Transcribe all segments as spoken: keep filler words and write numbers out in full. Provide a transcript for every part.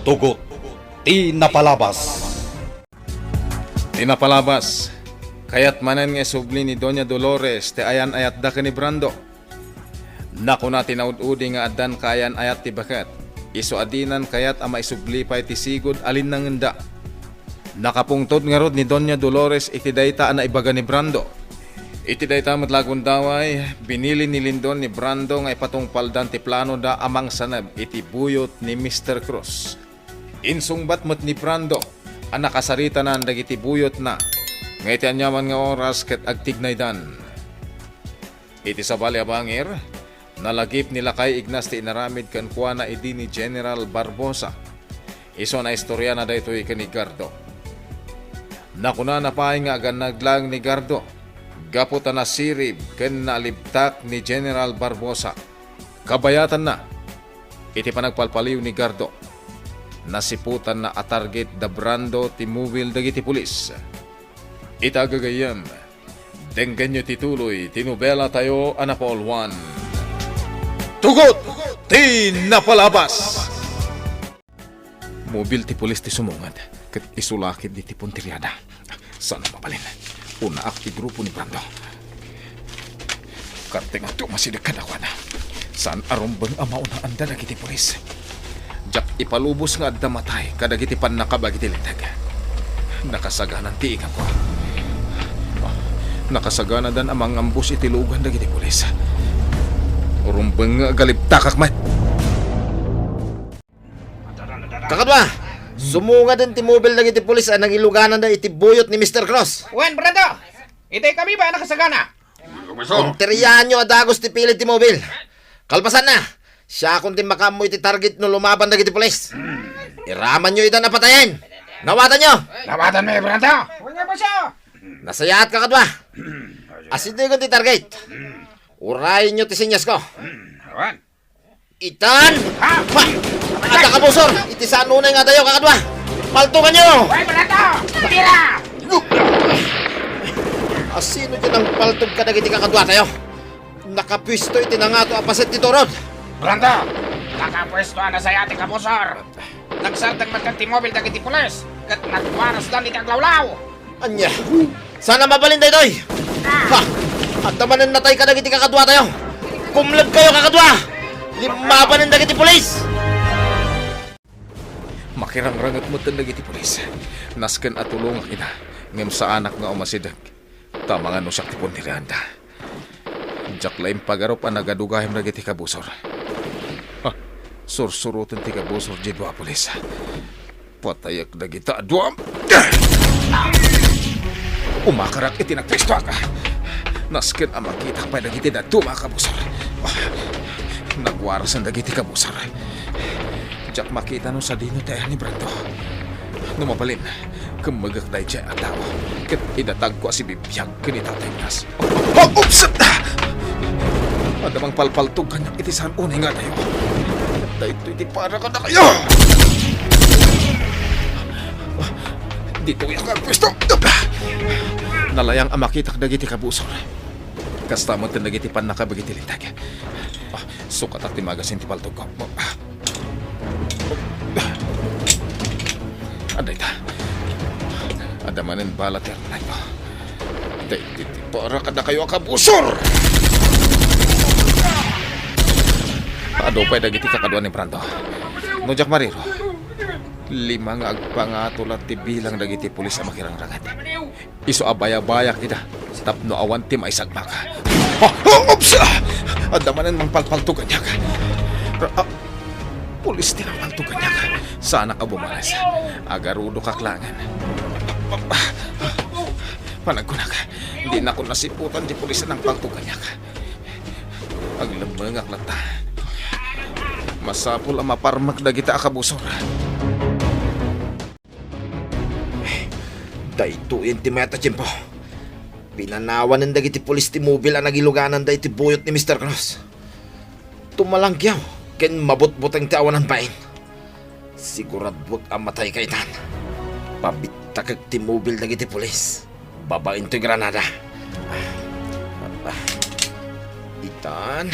Tugot ti napalabas. Ti napalabas, kayat manen nga isubli ni Doña Dolores ti ayan-ayatda ken ni Brando. Nakuna ti naud-udi nga addan kaayan-ayat ti baket, isu a dinan kayat a maisubli pay ti sigud a linnangenda. Nakapungtod ngarud ni Doña Dolores iti dayta a naibaga ni Brando. Iti dayta met la gundaway, binili ni Lindon ni Brando nga ipatungpaldan ti planoda a mangsaneb iti buyot ni Mister Cruz. Insungbat met ni Brando a nakasaritanan dagiti buyotna nga iti aniaman nga oras ket agtignaydan. Iti sabali a bangir, nalagip ni Lakay Ignas ti inaramid kenkuana idi ni General Barbosa. Isu a naistoriana daytoy ken ni Gardo. Nakunana pay nga agannad laeng ni Gardo gapu ta nasirib ken naalibtak ni General Barbosa. Kabayatanna, iti panagpalpaliw ni Gardo, nasiputanna a target da Brando ti mobil dagiti pulis. Ita gagayyem, denggenyo ti tuloy ti nobela tayo a napauluan. Tugot ti napalabas! Mobil ti pulis ti sumungad, ket isu la ketdi ti punteriada. Saan a mabalin, unaak ti grupo ni Brando. Kartengan ti umasideg kadakuada. Saan a rumbeng a maunaanda dagiti pulis. Diak ipalubos nga adda matay kadagiti pannakabag iti linteg. Nakasaganan ti ingako. Nakasaganadan a mangambus iti lugan dagiti pulis. Rumbeng nga agalibtakak met. Kakadua, sumungaden ti mobil dagiti pulis a nangilugananda iti buyot ni Mister Cruz. Wen, Brando! Itay kami ba a nakasagana? Punteriaanyo a dagus ti pilid ti mobil. Kalpasanna, siakon ti makaammo iti target no lumaban dagiti pulis. Iramanyo ida a patayen. Nawatanyo. Nawatanmi, Brando. Wen nga, boss, ah. Nasayaat, kakadua. Asidegen ti target. Urayenyo ti senyas ko. Awan. Itan! Ha? Ha? Adda kabusor! Iti saan unay nga adayo, kakadua! Paltuganyo! Ay, barato! Tira! Asino ti nangpaltog kadagiti kakaduatayo? Nakapuesto iti nangato a paset ti turod! Brando! Nakapuesto a nasaya ti kabusor! Nagsardeng met ti mobil dagiti pulis ket nagwarasdan iti aglawlaw! Ania? Saan a mabalin daytoy? Ha? Adda manen natay kadagiti kakaduatayo. Kumlebkayo, kakadua! Limmabanen dagiti pulis! Makirangranget metten dagiti pulis. Nasken a tulongak ida, ngem saanak nga umasideg. Ta mangan no siak ti punterianda. Diak la impagarup a nagadugayam dagiti kabusor. Ha, sursuroten ti kabusor diay dua a pulis. Patayak dagita a dua. Umakarak iti nagpuestoak. Nasken a makitak pay dagiti dadduma a kabusor. Nagwarasen dagiti kabusor. Diak makita no sadino ti ayan ni Brando. No mabalin, kemmegek daydiay a tao, ket idatagko a sibibiag ken ni Tatay Nas. Ha, upset! Adda mangpalpaltog kaniak iti saan unay nga adayo. Daytoy ti para kadakayo! Ditoyak nga agpuesto! Nalayang a makitak dagiti kabusor. Kasta met dagiti pannakabag iti linteg. Ah, sukatak ti magasin ti paltogko. Adda ita. Adda manen bala ti arnayko. Daydi ti para kadakayo a kabusor! Adu pay dagiti kakadua ni Brando. No diak mariro, lima nga agpangato la ti bilang dagiti pulis a makirangranget. Isu a bayabayak ida tapno awan ti maisagmak. Ah! Ah! Oops! Adda manen mangpalpaltog kaniak. Ah, pulis ti nangpaltog kaniak. Saanak a bumalas. Agarudokak laengen. Panagkunak, dinakon nasiputan ti pulis a nangpaltog kaniak. Aglemmengak latta. Masapul a maparmek dagita a kabusor. Daytoyen ti mayat a tiempo. Pinanawanen dagiti pulis ti mobil a nagilugananda iti buyot ni Mister Cruz. Tumalanggiaw ken mabutbuteng ti awanan bain. Siguraduek a matay ka itan. Pabittakek ti mobil dagiti pulis babaen toy granada. Itan.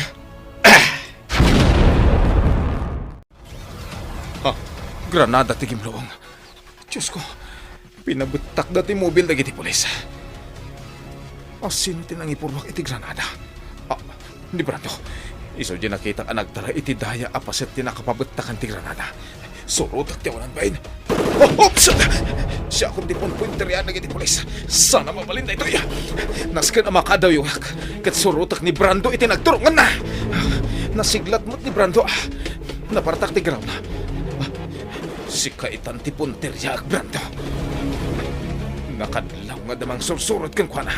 Ha? Granada ti gimlong. Diosko, pinabettakda ti mobil dagiti pulis. Asino ti nangipurruak iti granada? Ah, ni Brando. Isu diay nakitak a nagtara iti daya a paset ti nakapabettakan ti granada. Surotek ti awanan bain. Oh, oops! Siakon ti punpunterian dagiti pulis. Sana mabalin daytoy. Nasken a makadawiwak, ket surotek ni Brando iti nagturongenna. Nasiglat met ni Brando. Napartak ti grawna. Sika itan ti punteriaak, Brando. Nakadlaw nga adda mangsursurot kenkuana.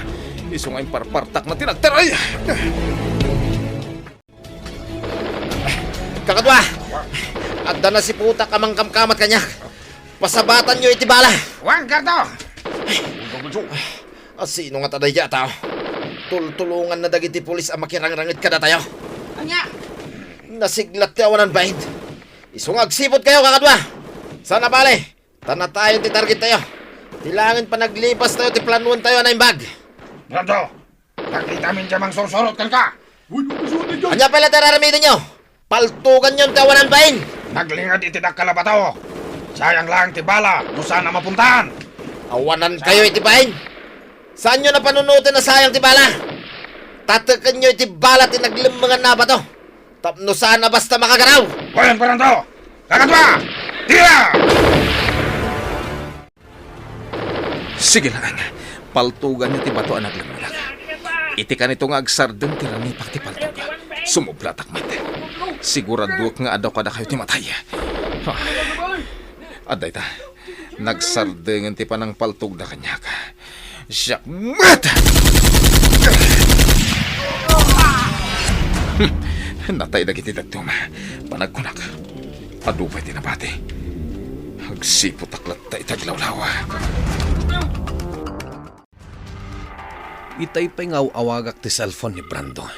Isu nga imparpartakna ti nagtaray. Kakadua! Adda nasiputak a mangkamkamat kaniak. Pasabatanyo iti bala. Wan, Gardo! Asino ngata daydiay a tao? Tultulonganna dagiti pulis a makirangranget kadatayo. Ania? Nasiglat ti awanan bain. Isu nga agsiputkayo, kakadua. Sana bale, ta natayon ti targettayo. Ti laeng panaglipastayo ti planuentayo a naimbag. Gardo! Nakitamin diay mangsursurot kenka. Ania pay la ti ar-aramidenyo? Paltuganyon ti awanan bain! Naglinged iti dakkel a bato. Sayang laeng ti bala no saan a mapuntaan. Awanankayo iti bain. Saanyo a panunoten a sayang ti bala. Tatekenyo iti bala ti naglemmenganna a bato. Tapno saan a basta makagaraw. Wen, Fernando! Kakadua! Tira! Sige laeng, paltuganyo ti bato a naglemmengan. Iti kanito nga agsardeng ti ranipak ti paltog. Sumublatak met. Siguraduek nga adu kadakayo ti matay. Ah. Adda ita, nagsardengen ti panangpaltogda kaniak. Siak met! Natay dagiti dadduma. Panagkunak. Adu pay ti nabati. Agsiputak latta iti aglawlaw. Itay pay nga aw-awagak ti cellphone ni Brando,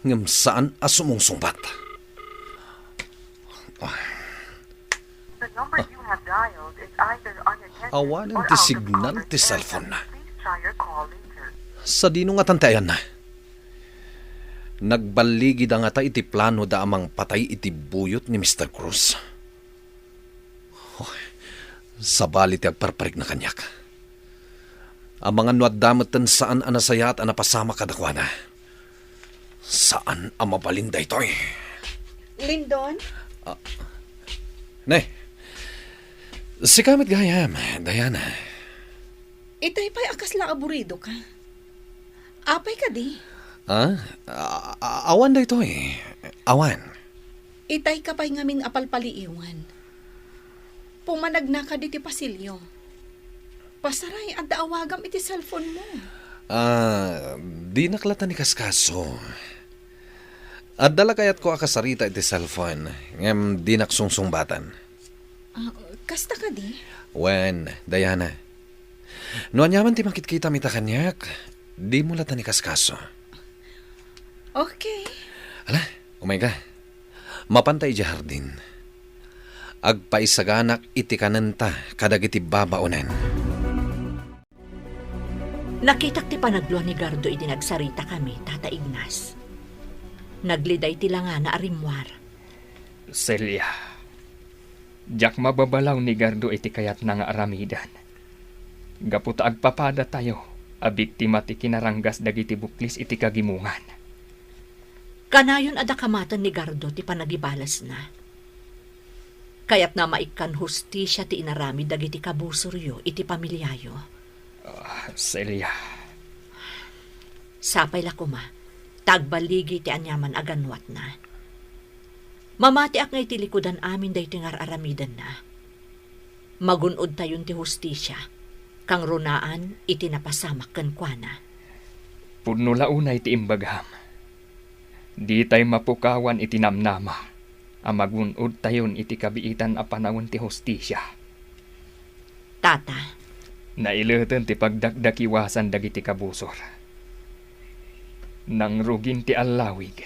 ngem saan a sumungsungbat. The number you have dialed is either unattended or out of office at present. Awanen ti signal ti cellphone-na. Please try your call later. Sadino ngatan ti ayanna? Nagballigida ngata iti planoda a mangpatay iti buyot ni Mister Cruz? Oh, sabali ti agparparikna kaniak. Amangan no adda metten saan a nasayaat a napasamak kadakuada. Saan a mabalin daytoy. Lindon? Ah. Ne. Sika met gayam, Diana. Itay pay a kasla aburidoka. Apay kadi? Ah, a-, a-, awan daytoy. Awan. Itayka pay ngamin a palpaliiwan. Pumanagnaka diti pasilyo. Pasaray, adda awagam iti cellphone-mo. Ah, dinak latta nikaskaso. Adda la kayatko a kasarita iti cellphone, ngem dinak sungsungbatan. Ah, kasta kadi? Wen, Diana. No aniaman ti makitkitam ita kaniak, dimo latta nikaskaso. Okay. Ala, umayka. Mapanta idiay hardin. Agpaisaganak iti kanenta kadagiti babaonen. Nakitak ti panaglua ni Gardo idi nagsaritakami, Tata Ignas. Nagliday ti langana a rimmuar. Celia, diak mababalaw ni Gardo iti kayatna nga aramiden. Gapu ta agpapadatayo a biktima ti kinaranggas dagiti buklis iti kagimongan. Kanayon a dakamaten ni Gardo ti panagibalesna. Kayatna a maikkan hustisia ti inaramid dagiti kabusoryo iti pamiliayo. Ah, Celia. Sapay la koma, ta agballigi ti aniaman a gannuatna. Mamatiak nga iti likudan amin daytoy nga ar-aramidenna. Magun-odtayon ti hustisia, kangrunaan iti napasamak kenkuana. Pudno la unay ti imbagam. Ditay mapukawan iti namnama a magun-odtayon iti kabiitan a panawen ti hustisia. Tata. Naileten ti pagdakdakiwasan dagiti kabusor. Nangrugin ti allawig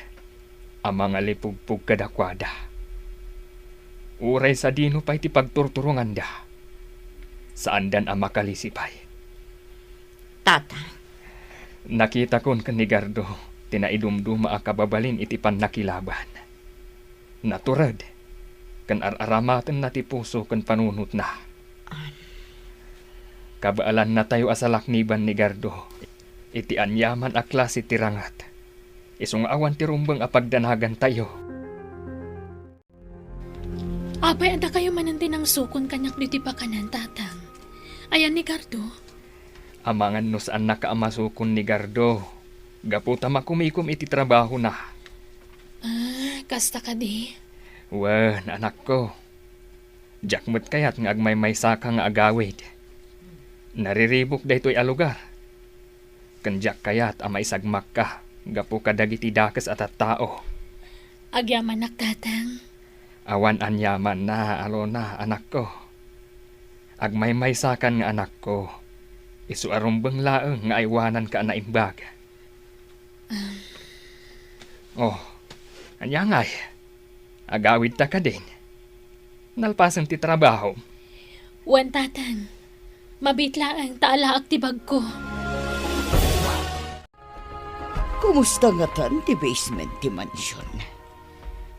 a mangalipugpog kadakuada. Uray sadino pay ti pagturturonganda, saandan a makalisi pay. Tata. Nakitakon ken ni Gardo ti naidumduma a kababalin iti pannakilaban. Natured. Ar-aramatenna ti puso ken panunotna. Kabaelannatayo a salakniban ni Gardo iti aniaman a klase ti rangat. Isu nga awan ti rumbeng a pagdanagantayo. Apay, adda kayo manen ti nangsukon kaniak ditoy pakanan, Tatang? Ayan ni Gardo? Amangan no saannaka a masukon ni Gardo, gapu ta makumikom iti trabahona. Ah, kasta kadi? Wen, anakko. Diak met kayat nga agmaymaysaka nga agawid. Nariribuk daytoy a lugar. Ken diak kayat a maisagmakka gapu kadagiti dakes a tattao. Agyamanak, Tatang. Awan aniamanna, Alona, anakko. Agmaymaysakan nga anakko. Isu a rumbeng laeng nga aywananka a naimbag. Um. Oh, ania ngay? Agawidta kadin? Nalpasen ti trabahom? Wen, Tatang. Mabiit laeng ta alaek ti bagko. Kumusta ngatan ti basement ti mansion?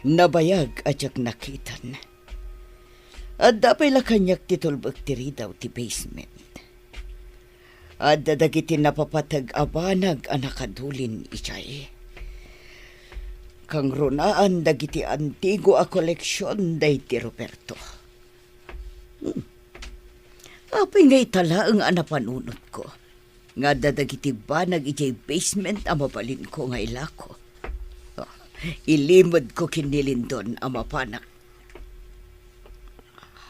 Nabayag a diak nakitan. Adda pay la kaniak ti tulbek ti ridaw ti basement. Adda dagiti napapateg a banag a nakadulin idiay. Kangrunaan dagiti antigo a koleksion daydi Roberto. Hmm. Apay nga ita laeng a napanunotko nga adda dagiti banag idiay basement a mabalinko nga ilako. Oh, ilimedko ken ni Lindon a mapanak.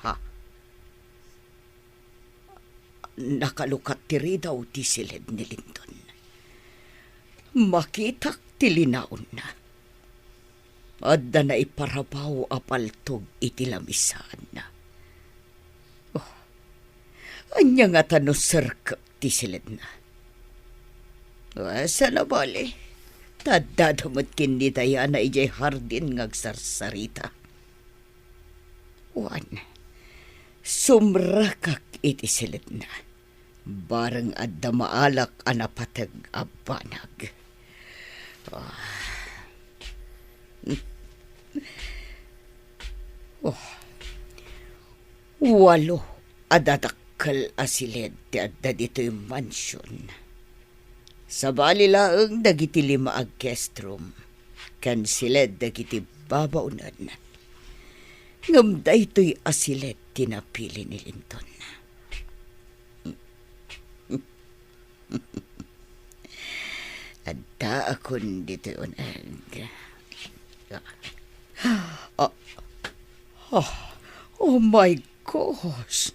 Ha? Nakalukat ti ridaw ti siled ni Lindon. Makitak ti linaonna. Adda naiparabaw a paltog iti lamisaanna. Oh, ania ngata no serkek ti siledna? Ah, saan a bale, ta addada met ken ni Diana idiay hardin nga agsarsarita. Wen, sumrekak iti siledna. Bareng adda maalak a napateg a banag. Ah. Oh. Walo a dadakkel a siled ti adda ditoy mansion. Sabali laeng dagiti lima a guest room ken siled dagiti babaonen. Ngem daytoy a siled ti napili ni Lindon. Addaakon ditoy uneg. Ah, ah, oh my gosh!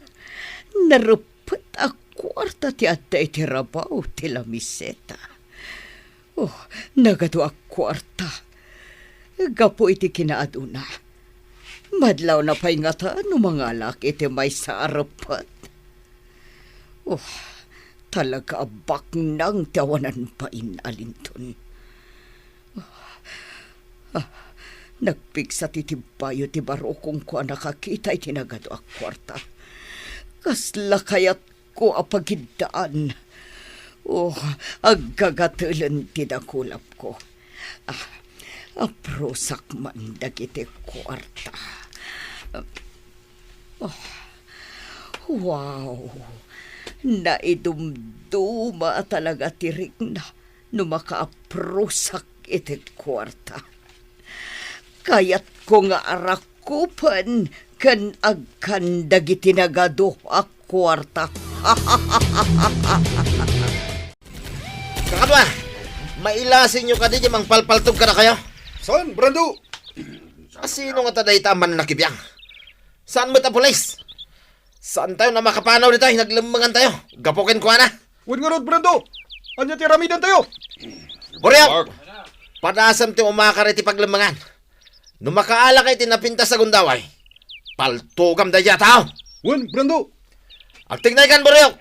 Nareppet a kuarta ti adda iti rabaw ti lamiseta. Oh, nagadu a kuarta. Gapu iti kinaaduna. Madlawna pay ngata no mangalak iti maysa a reppet. Oh, talaga a baknang ti awanan bain a Lindon. Ah, nagpigsa ti tibbayo ti barukongko a nakakita iti nagadu a kuarta. Kasla kayatko a pagiddaan. Oh, aggagatelen ti dakulapko. Ah, aprusak man dagiti kuarta. Oh, wow! Naidumduma talaga ti rikna no makaaprusak iti kuarta. Kayatko nga arakupen ken agkan dagiti nagadu a kuarta. Kakadua, mailasinyo kadi ti mangpalpaltog kadakayo? Saan, Brando? Asino ngata dayta a mannakibiang? Saan met a pulis? Saantayo a makapanaw ditoy, naglemmengantayo. Gapu kenkuana. Wen ngarud, Brando. Ania ti aramidantayo? Buriok! Padasem ti umakar iti paglemmengan. No makaalaka iti napintas a gundaway, paltogam daydiay a tao. Wen, Brando. Agtignaykan, Buriok.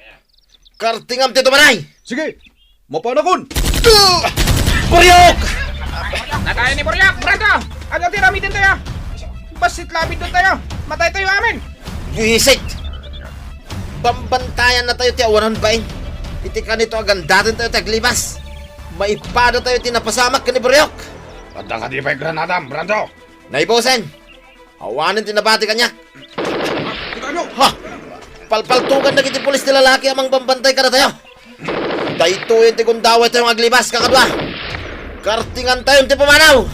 Kartingam ti tumaray. Sige. Mapanakon. Buriok! Natay ni Buriok, Brando! Ania ti aramidantayo? Bassit la a biddutayo. Mataytayo amin. Buisit! Bambantayan natayo ti awanan bain. Iti kanito, agandatentayo ti aglibas. Maipadatayo ti napasamak ken ni Buriok. Adda kadi pay granadam, Brando? Naibusen. Awanen ti nabati kaniak. Ha! Palpaltugan dagiti pulis ti lalaki a mangbambantay kadatayo. Daytoyen ti gundawaytayo nga aglibas, kakadua. Kartingantayon ti pumanaw!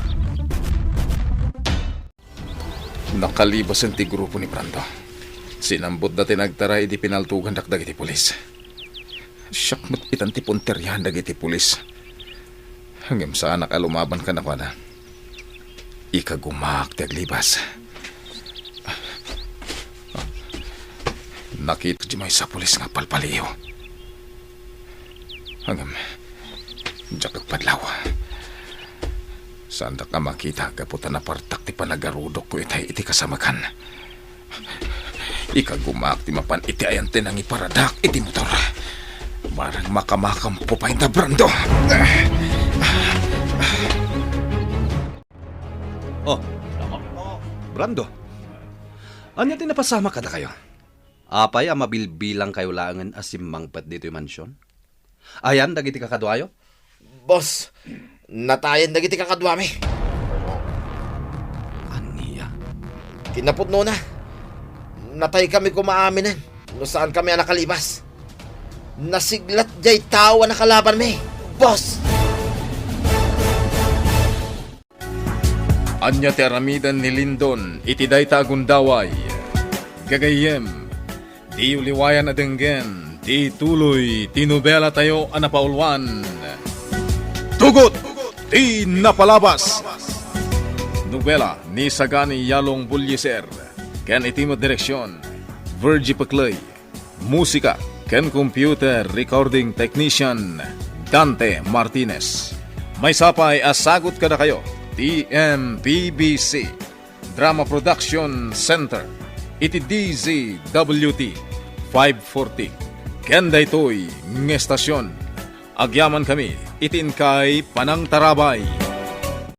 Nakalibasen ti grupo ni Brando. Sinambotda ti nagtaray idi pinaltugandak dagiti pulis. Siak met itan ti punteriahan dagiti pulis. Ngem saanak a lumaban kadakuada. Ikagumaak ti aglibas. Nakita ti maysa a pulis nga palpaliiw. Ngem, diak agpadlaw. Saandak a makita gapu ta napartak ti panagarudokko itay iti kasamekan. Ikagumaak ti mapan iti ayan ti nangiparadak iti motor. Barang makamakampo pay da, Brando. Oh, Brando. Ania ti napasamak kadakayo? Apay a mabilbilangkayo laengen a simmangpet ditoy mansion? Ayan dagiti kakaduayo? Boss, natayen dagiti kakaduami. Ania? Kinapudnona, nataykami koma aminen no saankami a nakalibas. Nasiglat jay tao a nakalabanmi, boss! Ania ti aramiden ni Lindon iti dayta a gundaway? Gagayyem, diyo liwayan a denggen ti tuloy ti nobelatayo a napauluan, Tugot ti Napalabas. Nobela ni Sagani Yalong Bullieser ken iti met direksion, Virgie Pecley. Musika ken computer recording technician, Dante Martinez. Maysa pay a sagut kadakayo ti M P B C Drama Production Center iti D Z W T five forty. Ken daytoy nga estasion, agyamankami iti inkay panangtarabay.